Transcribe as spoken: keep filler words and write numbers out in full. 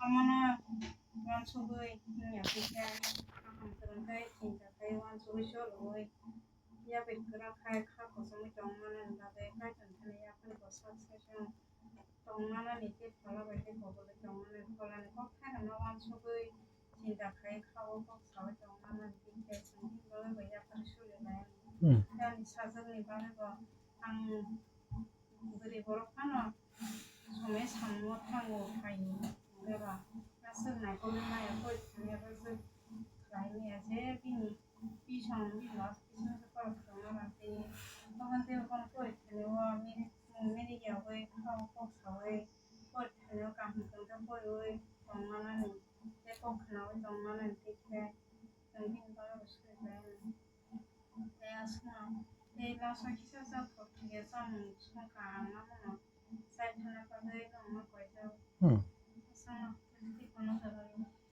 Omono uansugwi wngya khe kaham kwrwng khe chinta khai uansugwi cholwi yaphit kwrak khai kha kochomwi tongmani bagwi Kaitor thani yaphano bo sak sai tongmanani tei phola bai tei kobolwi tongmani pholani kok thairokno uansugwi chinta khai kha-o kok saui tongmanani tei khe chwng bagwi bo yaphar suri lai. Hmm. Ani sajwkni bagwi bo ang bwrwi borok phano somai samungo thango phaio, hwnkhe ba aswk naikolwi maya koi thangya rwjak khlai maya je bini bisong bini last bisong se borok thangna mantwi. Tokon tei bono koi thangwi o mini mini yagwi kok saui koi thangwi kaham khe koriui tongmanani tei kok khnaui tongmanani tei khe chwng bini bagwi bo suri bai. Tei aswkno tei last o kisa jak kok thangya chamung songkha ang abono. Hmm.